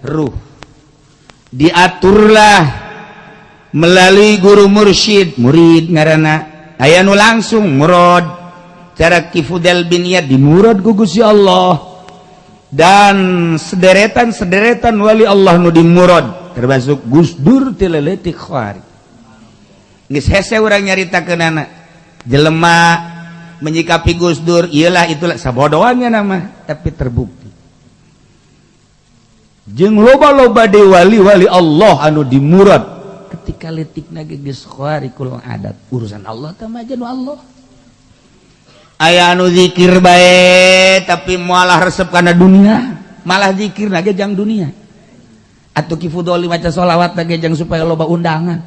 Ruh diaturlah melalui guru mursyid, murid ngaranna aya nu langsung murad cara Ki Fudail bin Iyad dimurad ku Gusti Allah dan sederetan-sederetan wali Allah nu dimurad termasuk Gus Dur ti leutik khawari. Geus hese urang nyaritakeunana jelema menyikapi Gus Dur iyalah itulah sabodoannya nama, tapi terbukti jeung loba-loba de wali-wali Allah anu dimurad ketika leutikna ge geus khariqul adat. Urusan Allah teh mah nu Allah. Aya anu zikir bae tapi malah resep kana dunia, malah zikir ge jang dunia. Atuh Ki Fudoli maca sholawat ge jang supaya loba undangan.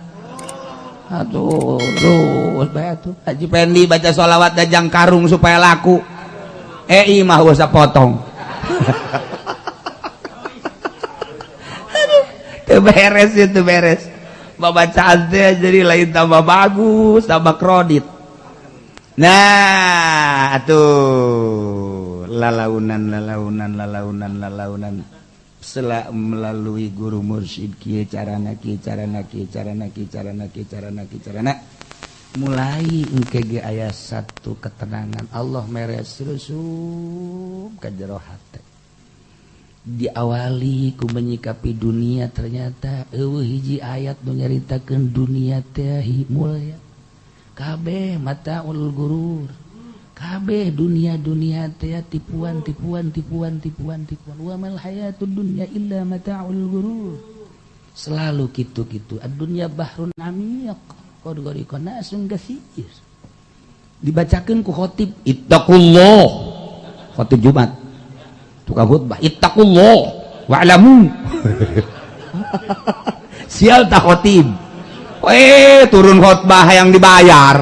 Atuh terus bae atuh Haji Pendi baca sholawat jang karung supaya laku. Eh mah usah potong. Aduh, teu beres itu beres. Babacaan teh jadi lain tambah bagus, tambah kredit. Nah, atuh lalaunan lalaunan lalaunan lalaunan sela melalui guru mursyid kieu carana kieu carana kieu carana kieu carana kieu carana kieu carana mulai engke ge aya satu ketenangan Allah meres rusum ka jero hate. Diawali ku menyikapi dunia ternyata eueuh hiji ayat nu nyaritakeun dunia teh mulya. Kabeh mataul gurur. Kabeh dunia-dunia teh tipuan tipuan tipuan tipuan tipuan. Wa mal hayatud dunya illa mataul gurur. Selalu kitu-kitu. Ad-dunya bahrun amiq. Qad gharika nasun katsir. Dibacakeun ku khotib ittaqullah. Khotib Jumat. Tukang khutbah ittaqullah wa'lamu. Sial tak khotib. Turun khotbah yang dibayar.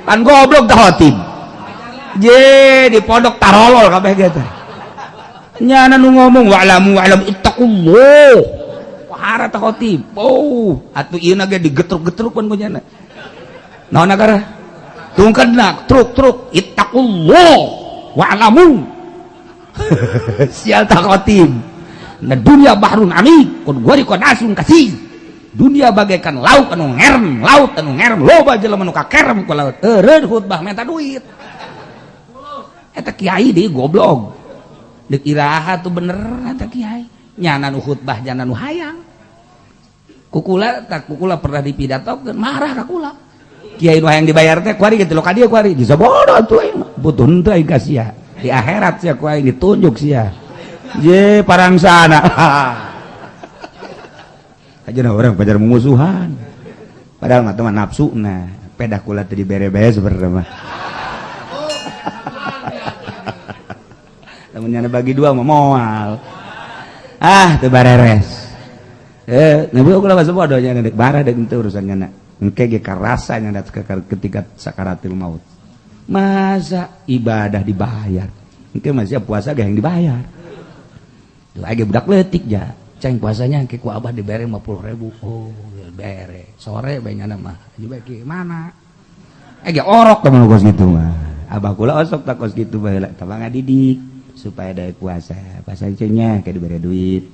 Kan goblok tak khotib. Je di pondok tarolol kabeh ge teh. Nyana nu ngomong wa'lamu wa'lamu ittaqullah. Wahara tak khotib. Oh, atuh ieu ge digetruk-getruk ku nyana. Naon agara? Tungkedna truk-truk ittaqullah wa'lamu. Sial tak khotib. Nah dunia bahrun amiq, qad gharika nasun katsir. Dunia bagaikan laut anu ngerem, laut anu ngerem, loba jelema nu kakerem ku laut. Eureun khutbah minta duit. Eta kiai deui goblok. Deuk iraha tuh bener eta kiai. Nyana nu khutbah nyana nu hayang. Kukula tak kukula pernah dipidatokeun, marah ka kula. Kiai nu hayang dibayar teh kuari kitu ka dieu kuari. Disabodo atuh aing mah. Butuh henteu aing ka sia. Di akhirat sia ku aing ditunjuk sia. Je parangsana. Aja orang pajar memusuhan. Padahal mah teman nafsu nah, pedah kula teh dibere-bere sebenarnya mah. Lamun nyana bagi dua mah moal. Ah, teu bareres. Nabi kula mah bodoh nya dek barah dek henteu urusan nyana. Engke ge karasa nya ketika sakaratil maut. Masa ibadah dibayar. Engke masih puasa ge yang dibayar. Lagi budak leutik ja. Ceng puasanya engke ku abah dibere 50.000. Oh, bere. Sore bae nyana mah. Haji bae mana? Ge orok teman kos gitu mah. Abah kula osok tak kos gitu baheula tah ngadidik supaya daek puasa. Puasa nya kayak dibere duit.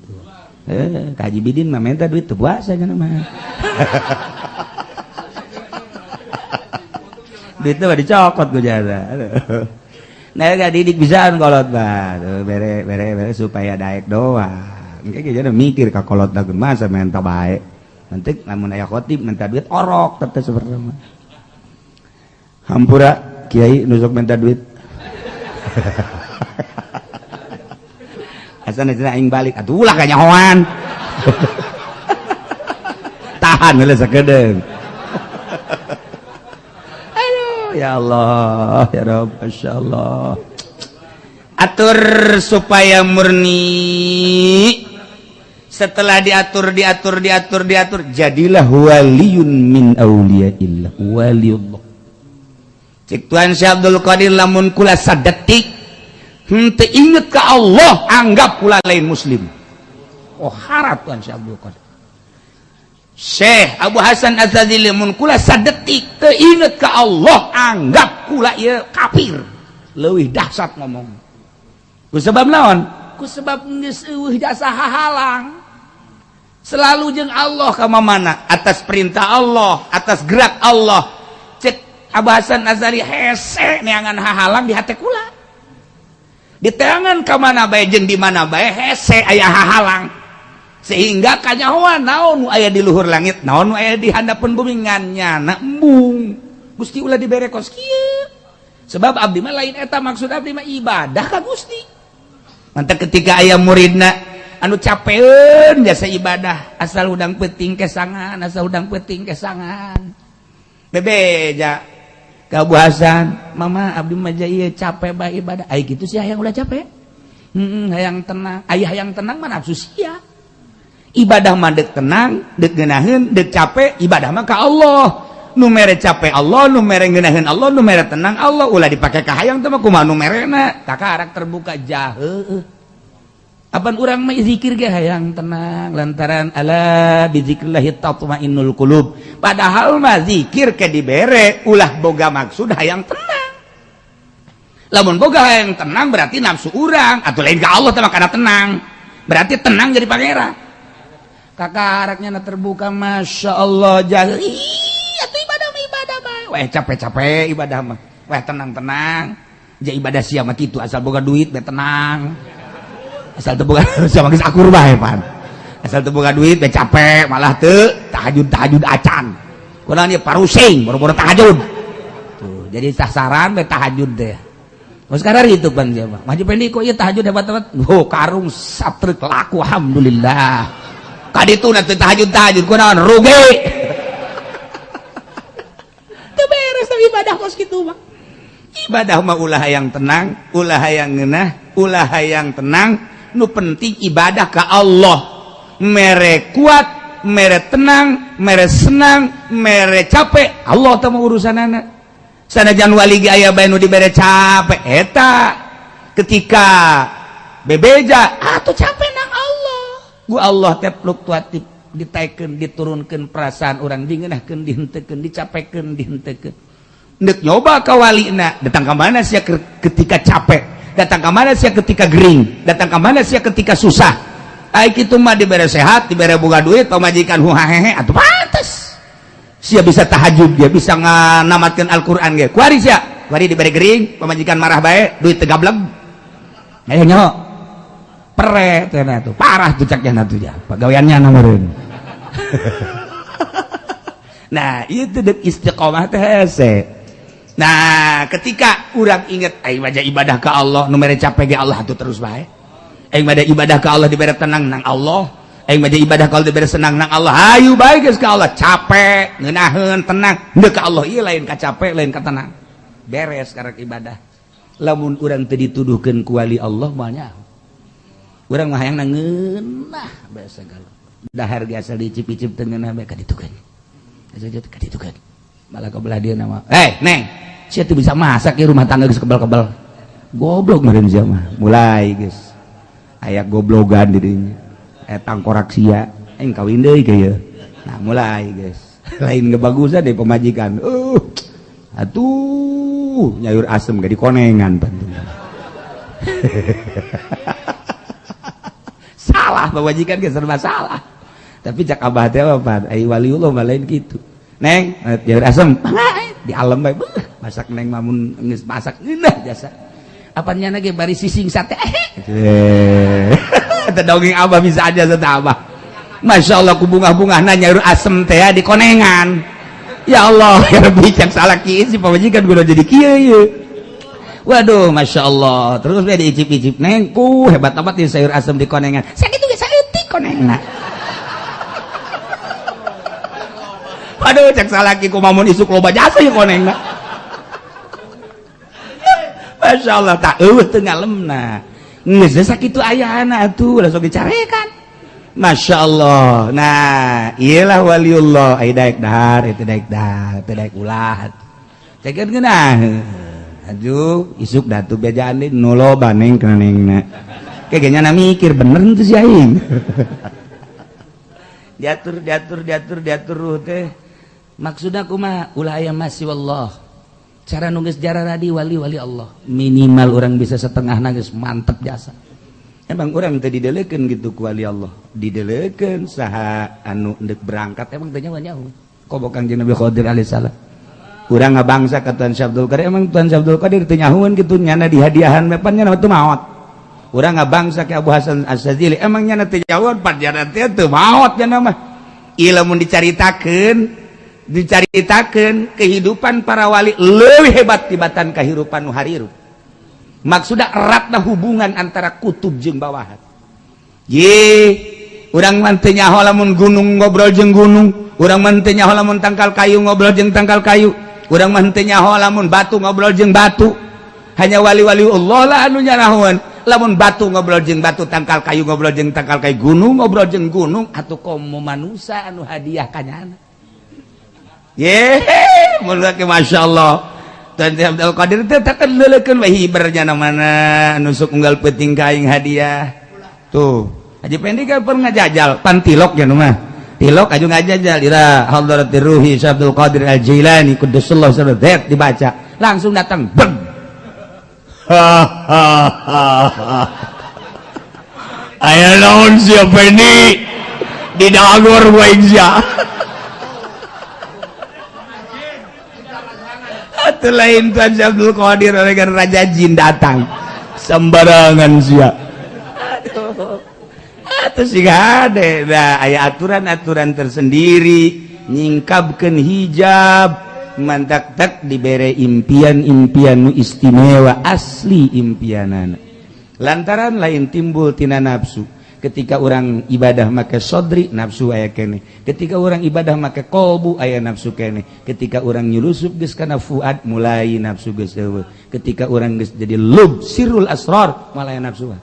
Ka Haji Bidin mah minta duit teu puasa nya mah. Duitnya mah dicokot ku jasa. Nah, ngadidik bisaan kolot mah. Bere bere bere supaya daek doang. Engke ge jadi mikir ka kolot dageun masa minta bae. Nanti lamun aya khotib minta duit orok teh sebenarnya mah. Hampura kiai nusuk minta duit. Asana cenah aing balik atuh ulah kanyahoan. Tahan heula sakedeung. Aduh ya Allah ya Rabb masyaallah. Atur supaya murni. Setelah diatur diatur diatur diatur jadilah waliyun min auliyaillah, waliullah. Cik Tuan Syekh Abdul Qadir lamun kula sadetik henteu inget ka Allah anggap kula lain muslim. Oh harap Tuan Syekh Abdul Qadir. Syekh Abu Hasan Az-Zadzili mun kula sadetik teu inget ka Allah anggap kula ieu kafir. Leuwih dahsyat ngomong. Ku sebab naon? Ku sebab geus eueuh jasa hahalang. Selalu jeung Allah ka mana atas perintah Allah, atas gerak Allah. Cek Abah Hasan Azali hese neangan hahalang di hate kula. Di teangan ka mana bae jeung di mana bae hese aya hahalang. Sehingga kanyahoan naon nu aya di luhur langit, naon nu aya di handapeun bumi ngan nyana embung. Gusti ulah dibere kos kieu. Sebab abdi mah lain eta maksud abdi mah ibadah ka Gusti. Mantap ketika aya muridna anu capeun jasa ibadah asal udang peuting kesangan, asal udang peuting kesangan. Bebeja ka Abu Hasan, mama abdi mah ieu capek bae ibadah. Ai kitu sia hayang ulah capek. Heeh, hayang tenang. Aya hayang tenang mah nafsu sia. Ibadah mah deuk tenang, deuk ngeunaheun, deuk capek, ibadah mah ka Allah. Nu mere capek Allah, nu mere ngeunaheun Allah, nu mere tenang Allah. Ulah dipake ka hayang teh mah kumaha nu merena. Takarak terbuka jaheuh. Apan urang mah zikir ge hayang tenang lantaran ala bizikrillah tatmainnul qulub. Padahal mah zikir ke dibere ulah boga maksud hayang tenang. Lamun boga hayang tenang berarti nafsu urang atuh lain ka Allah teh mah kana tenang. Berarti tenang jadi pangeran. Kakaraknya na terbuka Masya Allah jahil. Ih, atuh ibadah mah ibadah bae. Weh capek-capek ibadah mah. Weh tenang-tenang. Ja ibadah sia mah kitu asal boga duit bae tenang. Asal teu boga sama geus akur bae pan. Asal teu boga duit bae capek malah teu tahajud-tahajud acan. Kunaon ieu parusing boro-boro tahajud. Tuh, jadi sasaran bae tahajud teh. Oh, sekarang itu pan sia mah. Maju pendi kok ieu tahajud hebat-hebat. Oh, karung satrek laku alhamdulillah. Kaditu na teu tahajud-tahajud kunaon rugi. Teu beres tapi ibadah kos kitu mah. Ibadah mah ulah hayang tenang, ulah hayang ngeunah, ulah hayang tenang. Nu penting ibadah ka Allah. Mere kuat, mere tenang, mere senang, mere capek, Allah teh mah urusanana. Sanajan wali ge aya bae nu dibere capek eta ketika bebeja atuh capek nang Allah. Ku Allah teh fluktuatif ditaekeun diturunkeun perasaan urang dingeunahkeun dihenteukeun dicapekeun dihenteukeun. Ndek nyoba ka walina datang ka mana sia ketika capek, datang ka mana sia ketika gering, datang ka mana sia ketika susah. Ai kitu mah dibere sehat, dibere boga duit, pamajikan huhahehe atuh pantes. Sia bisa tahajud, dia bisa nganamatkeun Al-Qur'an ge. Kuari sia, kuari dibere gering, pamajikan marah bae, duit teu gablek. Ayo nyaho. Pere teh na tuh, parah tuh caknya tuh ya, pagaweannya meureun. Nah, itu deuk istiqomah teh hese. Nah, ketika urang inget aing baca ibadah ka Allah, nu mere capek ge Allah atuh terus bae. Aing baca ibadah ka Allah dibere tenang nang Allah. Aing baca ibadah ka Allah dibere senang nang Allah. Hayu bae geus ka Allah, capek, ngeunaheun, tenang. Ndeu ka Allah ieu lain ka capek, lain ka tenang. Beres karek ibadah. Lamun urang teu dituduhkeun ku wali Allah moal nyaho. Urang mah hayang ngeunah bae sagala. Dahar ge asal dicip-icip teu ngeunah bae ka ditu kan. Asa ka ditu kan. Malah kebelah dia nama. Eh, Neng, sia teu bisa masak ya rumah tangga geus kebal-kebal. Goblok meureun sia mah. Mulai geus. Aya goblogan di dinya. Aya tangkorak sia, aing kawin deui ke ieu. Nah, mulai geus. Lain kebagusan deh pemajikan. Atuh, nyayur asem ge dikonengan pantungan. Salah pemajikan ge serba salah. Tapi cak abah teh apa? Ai waliullah mah lain kitu. Neng, nyayur asem, mangga di alam bae. Masak neng mah mun geus masak ngeunah jasa. Apa nyana ge bari sising sate. Eta dongeng abah bisa aja sate abah. Masya Allah ku bungah-bungahna nyayur asem teh di konengan. Ya Allah, ya Rabbi cak salah kieu si pamajikan gua jadi kieu ieu. Waduh, Masya Allah. Terus dia diicip-icip neng, ku hebat amat di sayur asem di konengan. Sakitu ge saeutik konengna. Waduh, cak salaki ku mamun isuk loba jasa ieu konengna. Masya Allah, tak eueuh teu ngalemna. Geus sakitu ayana atuh langsung dicarekan. Masya Allah. Nah, iyalah waliullah. Ai daek dahar, itu daek dahar, itu daek ulah. Cekeun geunah. Aduh, isuk datu bejaan deui nu loba neng kana nengna. Kayaknya na mikir bener henteu si aing. Diatur diatur diatur diatur ruh teh. Maksudna kumaha? Ulah aya masih wallah. Cara nu geus jararadi wali-wali Allah. Minimal orang bisa setengah geus mantep jasa. Emang urang teh didelekeun gitu ku wali Allah, didelekeun saha anu endek berangkat emang teh nyawa-nyawa. Komo Kangjeng Nabi Khidir alaihissalam. Urang ngabangsa ka Tuan Syekh Abdul Qadir, emang Tuan Syekh Abdul Qadir teu nyahueun kitu nyana dihadiahan mepan nyana teu maot. Urang ngabangsa ka Abu Hasan Asy-Syadzili, emang nyana teu nyahueun pan nyana teh teu maot nyana mah. Ieu lamun dicaritakeun kehidupan para wali leuwih hebat tibatan kehidupan nu harirup. Maksudna eratna hubungan antara kutub jeung bawahan. Ye, urang mah teu nyaho lamun gunung ngobrol jeung gunung, urang mah teu nyaho lamun tangkal kayu ngobrol jeung tangkal kayu, urang mah teu nyaho lamun batu ngobrol jeung batu. Hanya wali-wali Allah lah anu nyarahoan. Lamun batu ngobrol jeung batu, tangkal kayu ngobrol jeung tangkal kayu, gunung ngobrol jeung gunung, atuh komo manusa anu hadiah kanyana. Ye, mun Masya Allah. Tuan Abdul Qadir teh takkan leulekeun we hibernya mana nusuk unggal peuting ka aing hadiah. Tuh, Haji Pendi kan pernah ngajajal pan tilok ya mah. Tilok aju ngajajal ila hadratir ruhi Syekh Abdul Qadir Al-Jailani quddasallahu sirrahu dibaca. Langsung datang beng. Aya naon sia Pendi? Di dagor wae sia. Atau lain Tuan Syekh Abdul Qadir oleh raja jin datang sembarangan sia. Aduh, atuh sih ade. Nah, aya aturan-aturan tersendiri nyingkabkeun hijab mantak tak dibere impian-impian nu istimewa asli impianana lantaran lain timbul tina nafsu. Ketika orang ibadah make sodri nafsu aya kene, ketika orang ibadah make kolbu aya nafsu kene, ketika orang nyulusup geus kana fuad mulai nafsu geus eueuh, ketika orang geus jadi lub sirul asrar moal aya nafsuan,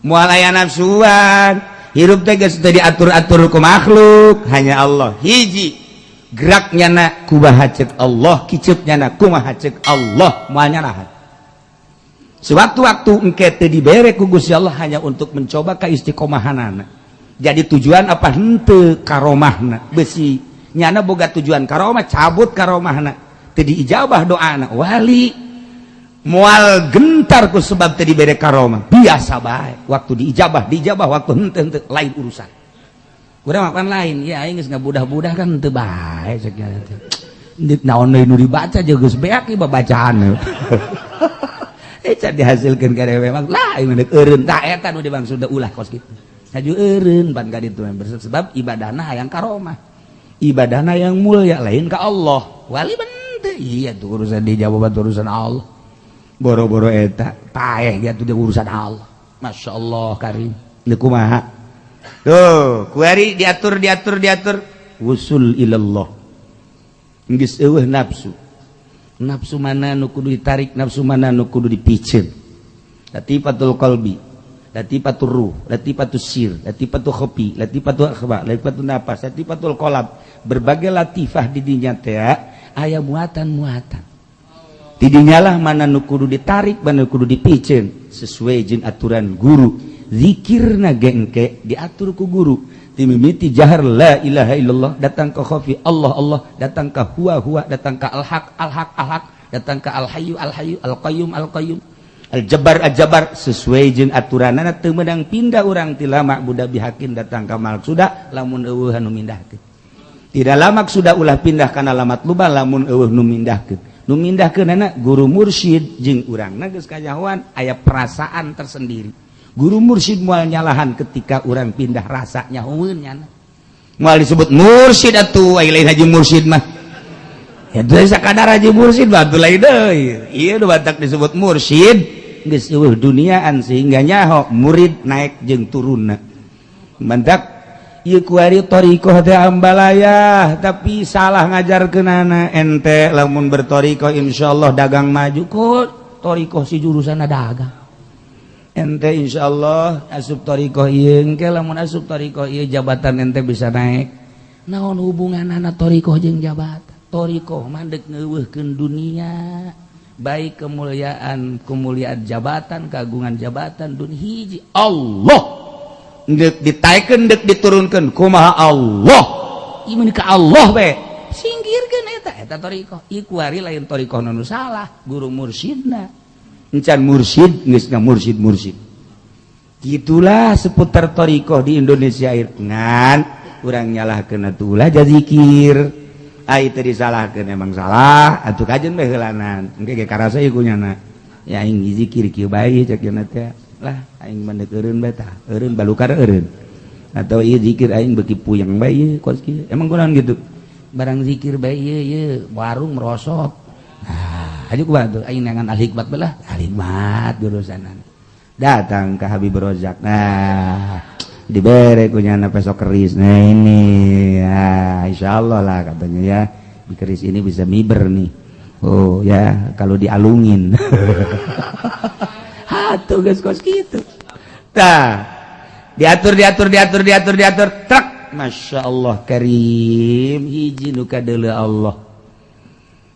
moal aya nafsuan. Hirup teh geus teu diatur-atur ku makhluk, hanya Allah hiji geraknya na kumaha ceuk Allah, kiceupnya na kumaha ceuk Allah, moal nyarahan. Sewaktu-waktu engke teu dibere ku Gusti Allah hanya untuk mencoba kaistiqomahanana. Jadi tujuan apa henteu karomahna, besi nyana boga tujuan karomah, cabut karomahna, teu diijabah doana wali moal gentar ku sebab teu dibere karomah, biasa bae. Waktu diijabah diijabah, waktu henteu henteu lain urusan. Urang makan lain, ya aing geus ngabudah-budah kan henteu bae cek nya teh. Naon deui nu dibaca jeung geus beak ieu babacaan. Dihasilkan memang lah sudah ulah kos gitu sebab ibadahna yang karomah, ibadahna yang mulia lain ke Allah wali bende. Iya tuh urusan dijawab urusan Allah, boro-boro eta paeh ya tuh urusan Allah. Masya Allah karim kumaha tuh kuari diatur diatur diatur wusul ilallah geus eueuh nafsu. Nafsu mana nu kudu ditarik, nafsu mana nu kudu dipiceun. Latifatul qalbi, latifatul ruh, latifatul sir, latifatul khafi, latifatul akhba, latifatul nafas, latifatul qalb. Berbagai latifah di dinya teh aya muatan-muatan. Di dinya lah mana nu kudu ditarik, mana nu kudu dipiceun sesuai jeung aturan guru. Zikirna ge engke diatur ku guru. Timimiti jahar la ilaha illallah, datang ke khafi Allah Allah, datang ke huwa huwa, datang ke al-haq al-haq al-haq, datang ke al-hayyu al-hayyu, al-qayyum al-qayyum, al-jabbar al-jabbar, sesuai jeung aturanana teu meunang pindah urang ti lama budak bihakin datang ka maksuda lamun eueuh anu mindahkeun. Tidak lama sudah ulah pindah kana lamat lubah lamun eueuh nu mindahkeun. Nu mindahkeunana guru mursyid jeung urangna geus kanyahoan aya perasaan tersendiri. Guru mursyid moal nyalahan ketika orang pindah rasa nyahueun nyana. Moal disebut mursyid atuh, ai lain haji mursyid mah. Ya teu sakadar haji mursyid mah atuh lain deui. Ieu nu batak disebut mursyid geus eueuh duniaan sehingga nyaho murid naik jeung turunna. Mantak ieu kuari thariqah teh ambalayah tapi salah ngajarkeunana ente lamun berthariqah insyaallah dagang maju kok thariqah si jurusanna dagang. Ente insyaallah asup thariqah ieu engke lamun asup thariqah ieu jabatan ente bisa naik. Naon hubunganana thariqah jeung jabatan? Thariqah mah deuk ngeuweuhkeun dunia, baik kemuliaan kemuliaan jabatan, kagungan jabatan dunia hiji Allah. Deuk ditaekeun deuk diturunkeun kumaha Allah. Ieu mah ka Allah we. Singkirkeun eta eta thariqah. Ieu kuari lain thariqah nu salah, guru mursyidna. Encan mursyid geus mursyid mursyid. Gitulah seputar thoriqoh di Indonesia. Ngan urang nyalahkeun atuh ulah jazikir. Ai teu disalahkeun emang salah atuh kajen bae heulanan. Engke ge karasa ieu kunyana. Ya aing zikir kieu bae cek cenah teh. Lah aing mah deuk eureun bae tah. Eureun balukar eureun. Atau ieu zikir aing beuki puyeng bae ieu kos kieu. Emang kunaon gitu? Barang zikir bae ieu ieu warung merosot. Nah, aju kumaha tuh aing neangan al hikmat bae lah. Al hikmat jurusanan. Datang ke Habib Rozak. Nah, dibere kunyana pesok keris. Nah ini ya insyaallah lah katanya ya. Di keris ini bisa miber nih. Oh ya, kalau dialungin. Atuh geus kos kitu. Tah, diatur diatur diatur diatur diatur truk. Masya Allah karim, hiji nu kadeuleu Allah.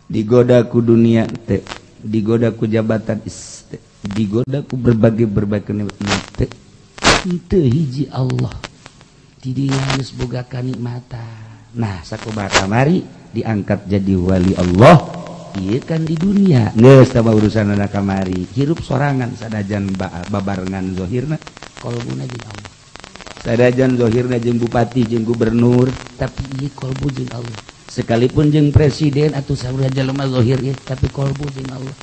Digoda ku dunia teh, digoda ku jabatan is teh, digoda ku berbagai berbagai nikmat teh. Henteu, hiji Allah. Di dinya geus boga kanikmatan. Nah, sakumaha kamari diangkat jadi wali Allah. Ieu kan di dunia. Geus tah urusan anak kamari. Hirup sorangan sadajan babarengan zahirna, kolbuna jeung Allah. Sadajan zahirna jeung bupati jeung gubernur, tapi ieu kolbu jeung Allah. Sekalipun jeung presiden atau saurang jelema zahir ieu, tapi kolbu jeung Allah.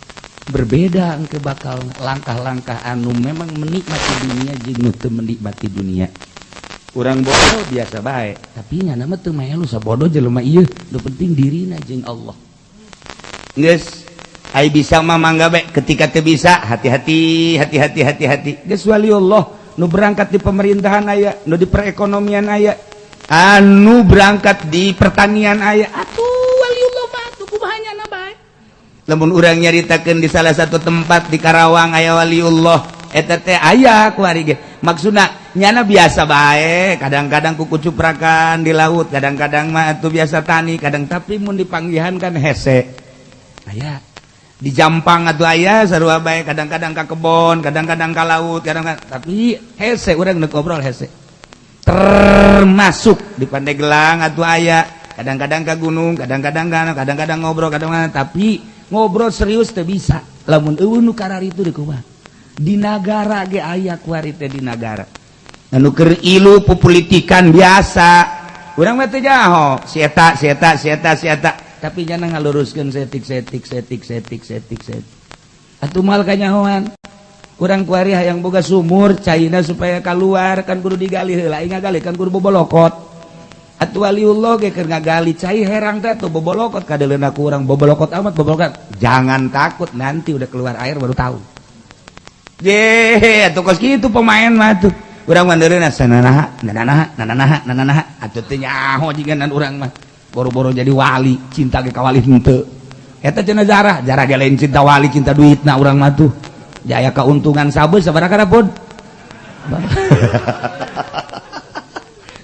Berbeda engke bakal langkah-langkah anu memang menikmati dunia jeung nu teu menikmati dunia. Urang bodoh biasa bae, tapi nya mah teu melu sabodo jelema ieu, nu penting dirina jeung Allah. Geus, ai bisa mah mangga bae, ketika teu bisa hati-hati hati-hati hati-hati. Geus waliullah nu berangkat di pemerintahan aya, nu di perekonomian aya, anu berangkat di pertanian aya. Atuh waliullah mah atuh kumaha nyana bae. Lamun urang nyaritakeun di salah satu tempat di Karawang aya waliullah, eta teh aya kuari ge. Maksudna nyana biasa bae, kadang-kadang kuku cuprakan di laut, kadang-kadang mah atuh biasa tani, kadang tapi mun dipanggihan kan hese. Aya di Jampang atuh aya sarua bae, kadang-kadang ka kebon, kadang-kadang ka laut, kadang-kadang tapi hese urang neuk ngobrol hese. Termasuk di Pandeglang atuh aya, kadang-kadang ka gunung, kadang-kadang kadang-kadang ngobrol, kadang-kadang tapi ngobrol serius teu bisa. Lamun eueuh nu kararitu di kumaha? Di nagara ge aya kuari teh di nagara. Anu keur ilu pupolitikan biasa. Urang mah teu jaho, si eta, si eta, si eta, si eta. Tapi jangan ngaluruskeun setik setik setik setik setik setik. Atuh moal kanyahoan. Kurang kuari hayang boga sumur caina supaya keluar kan kudu digali heula, aing ngagali kan kudu bobolokot. Atuh waliullah ge keur ngagali cai herang teh atuh bobolokot kadeuleuna ku urang bobolokot amat bobolokot. Jangan takut, nanti udah keluar air baru tahu. Je, atuh kos kitu pemain mah tuh. Urang mah ndeureuna sananaha, nananaha, nananaha, nananaha. Atuh teu nyaho jiganan urang mah. Boro-boro jadi wali, cinta ge ka wali henteu. Eta cenah jarah, jarah ge lain cinta wali, cinta duitna urang mah tuh. Jaya keuntungan sabeus sabaraha karapun.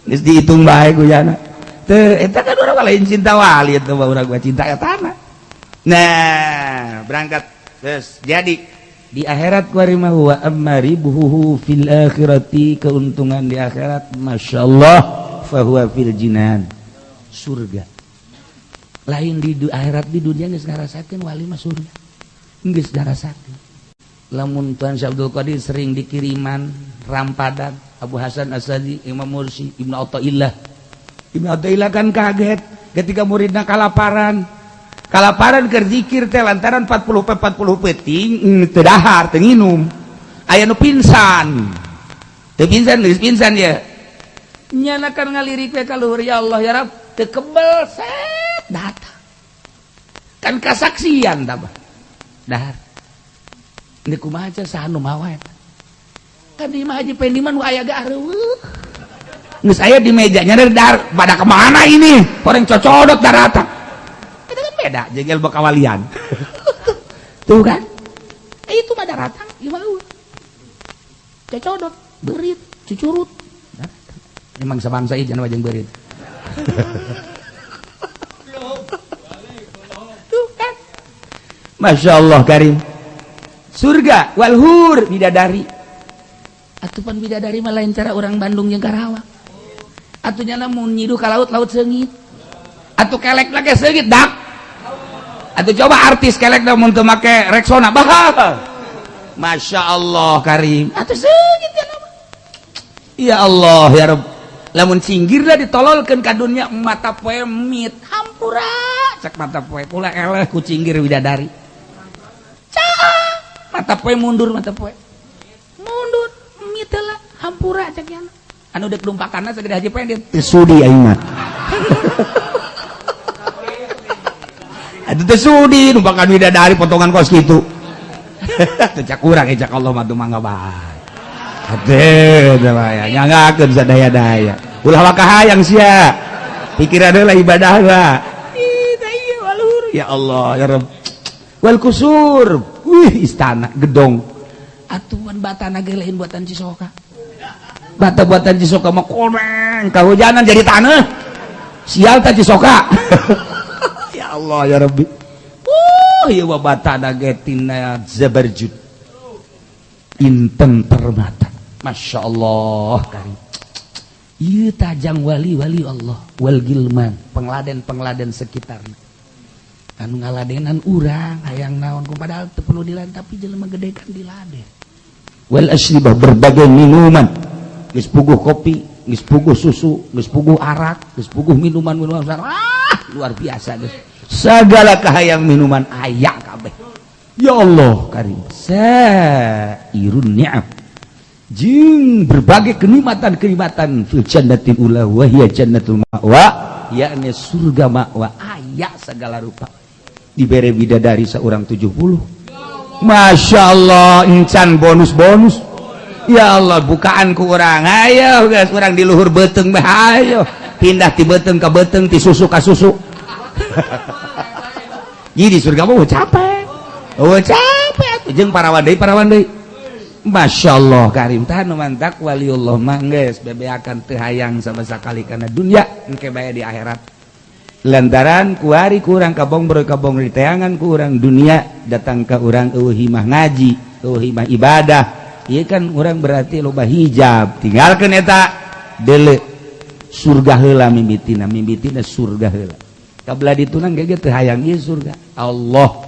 Geus dihitung bae ku jana. Teu eta kan urang mah lain cinta wali eta mah urang mah cinta etana. Nah, berangkat terus jadi di akhirat kuari mah wa amma ribuhu fil akhirati, keuntungan di akhirat masyaallah fahuwa fil jinan, surga. Lain di akhirat, di dunia geus ngarasakeun wali mah surga. Geus ngarasakeun. Lamun Tuan Syekh Abdul Qadir sering dikiriman rampadan Abu Hasan Asadi, Imam Mursi, Ibnu Athaillah. Ibnu Athaillah kan kaget ketika muridna kalaparan. Kalaparan keur zikir teh lantaran 40 40 peuting teu dahar, teu nginum. Aya nu pingsan. Teu pingsan, geus pingsan ya. Nyana kan ngalirik we ka luhur, ya Allah ya Rabb, teu kebel set datang. Kan kasaksian tah dahar. Ini kumaha saha nu mawa eta? Kan di imah Haji Pendi mah nu aya ge areueuh. Geus aya di mejanya dari dahar, pada kemana ini? Orang cocodot daratan. Itu kan beda jeung ilmu kawalian. Tuh kan? Itu mah daratang, ieu mah eueuh. Cocodot, beurit, cucurut. Emang sabangsa ieu jangan jeung beurit. Tuh kan? Masya Allah karim. Surga walhur bidadari. Atupan bidadari mah lain cara orang Bandung jeung Karawang. Atuh nyana mun nyiduh ka laut, laut seungit. Atuh kelek lagi seungit dak. Atuh coba artis kelek da mun teu make Rexona bah. Masya Allah karim. Atuh seungit nyana mah. Ya Allah ya Rabb, lamun cinggirlah ditololkeun ka dunya mata poe mit hampura cek mata poe kula eleh ku cinggir widadari. Cah, mata poe mundur, mata poe mundur mit lah hampura cek yana. Anu dek lumpakanna sagede Haji Pendit Teu sudi aing mah. Atuh teu sudi numpakan widadari potongan kos kitu. Teu cak urang cak Allah mah teu mangga bae. Atuh teu bae nyanggakeun sadaya-daya. Ulah waka hayang sia. Pikiran heula ibadah heula. Ih tah ieu waluhur. Ya Allah ya Rabb. Wal kusur. Wih istana gedong. Atuhan batana ge lain buatan Cisoka. Bata buatan Cisoka mah koneng kahujanan jadi tanah. Sial ta Cisoka. Ya Allah ya Rabbi. Ieu mah batana ge tina zabarjud. Inten permata. Masya Allah karim. Ieu tajang wali-wali Allah wal gilman, pengladen-pengladen sekitarna. Anu ngaladenan urang hayang naon ku padahal teu perlu diladen tapi jelema gede kan diladen. Wal asyribah berbagai minuman. Geus puguh kopi, geus puguh susu, geus puguh arak, geus puguh minuman-minuman. Ah, luar biasa geus. Segala kahayang minuman aya kabeh. Ya Allah karim. Sairun ni'am. Jeung berbagai kenikmatan-kenikmatan fil jannatil ula wa hiya jannatul ma'wa, yakni surga ma'wa aya segala rupa. Dibere bidadari seorang 70. Masya Allah encan bonus-bonus. Ya Allah bukaan ku urang ayo guys urang di luhur beuteung bae ayo pindah ti beuteung ka beuteung ti susu ka susu. Jadi surga mah capek. Oh capek atuh jeung parawan deui. Masya Allah karim tah nu mantak waliullah mah geus bebeakan teu hayang sama sakali kana dunya engke bae di akhirat. Lantaran kuari kurang kabong kabong di teangan kurang dunia datang ke urang eueuh himah ngaji, eueuh himah ibadah. Ieu kan urang berarti loba hijab. Tinggalkeun eta deuleu surga heula mimitina, mimitina surga heula. Kabla ditunang ge teu hayang ieu surga. Allah